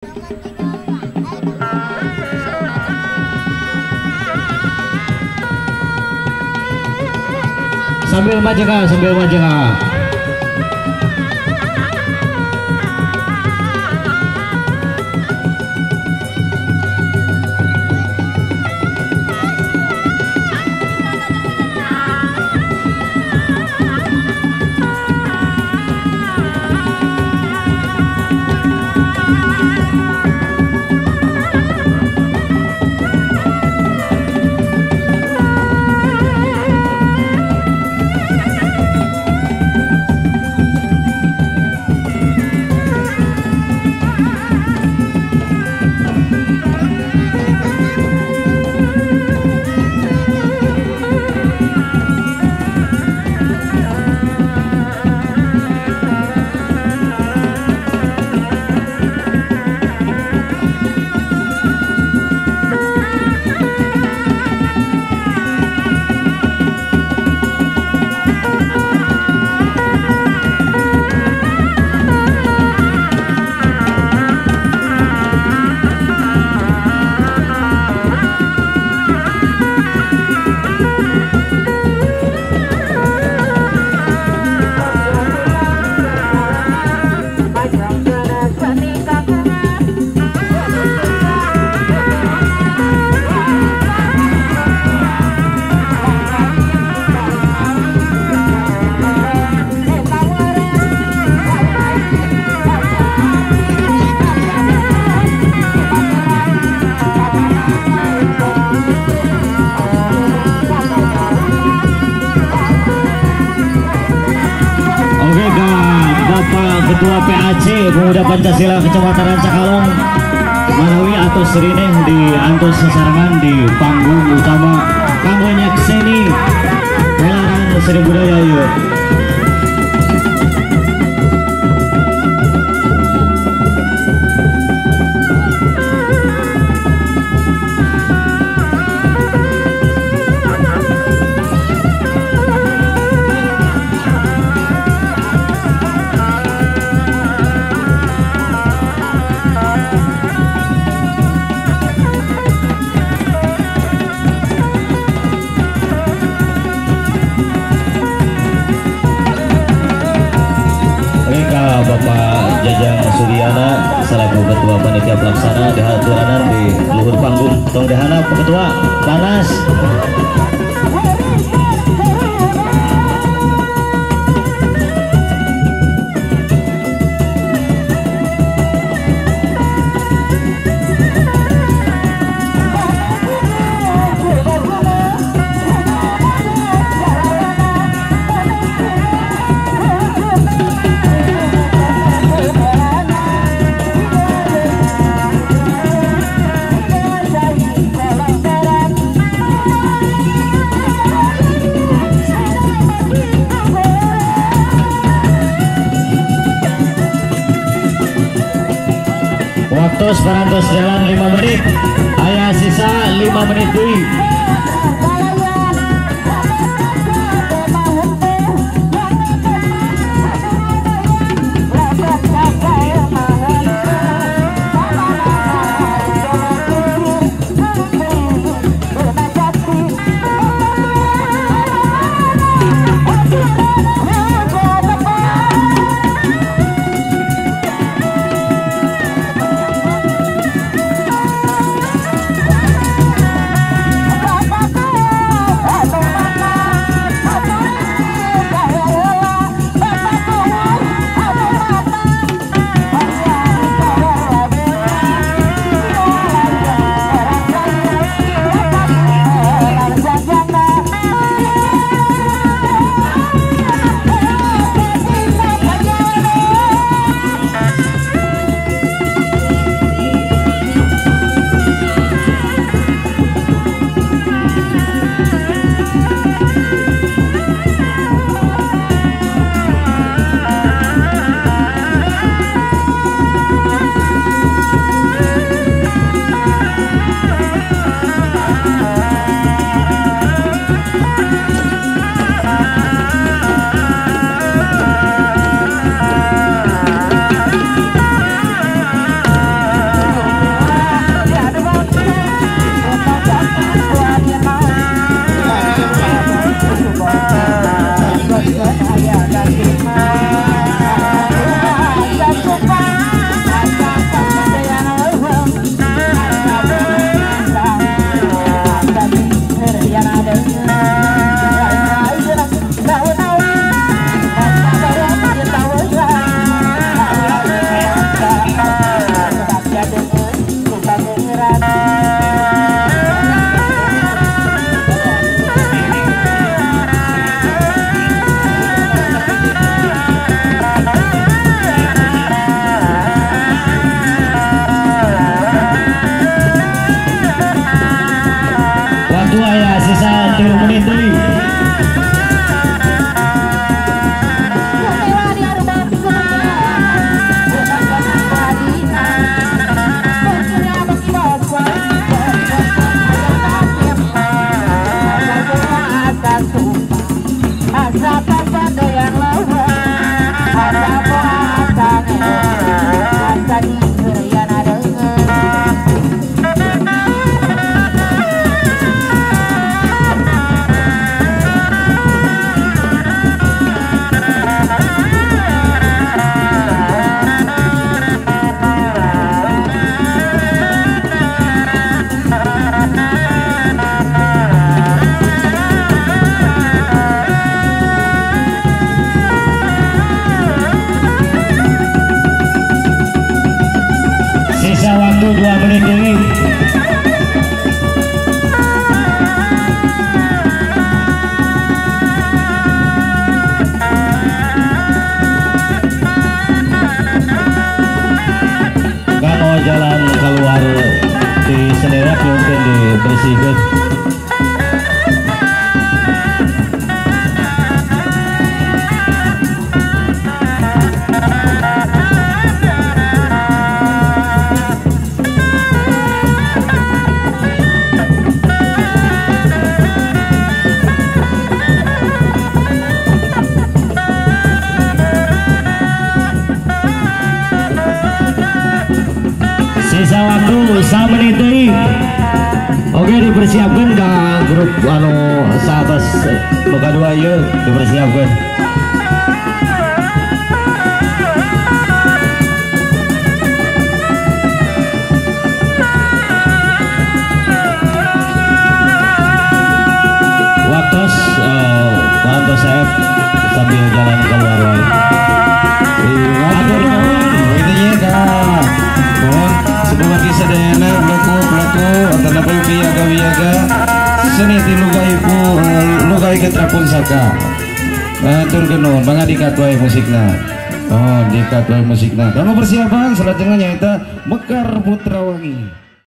Sambil maju kak, sambil maju kak. Ketua PAC Pemuda Pancasila Kecamatan Rancakalong Manawi atau Serineh di antos sesarangan di panggung utama kanggo nyakseni gelaran seni budaya yuk. Bapak Jajang Suryana selaku Ketua Panitia Pelaksana dihaturanan di luhur panggung. Tong dihana Pak Ketua, panas. Waktu parantos jalan 5 menit, ayah sisa 5 menit deui. Bye. Sisa waktu 2 menit lagi. Kalau jalan keluar di Senera mungkin dibersihkan. Sisa waktu 1 menit deui. Oke, dipersiapkan ke grup anu sahabat nu kadua ieu dipersiapkan. Waktos Pak Saeb sambil jalan keluar wae. Atur nuhun intinya ka. Nuhun semoga kisah dayana pelaku antara wiyaga wiyaga seni ti lugai pu lugai ketrapun saka. Atur nuhun mangga dikat wae musikna. Oh, dikat wae musikna. Kamu persiapan selanjutnya nyaeta Mekar Putra Wangi.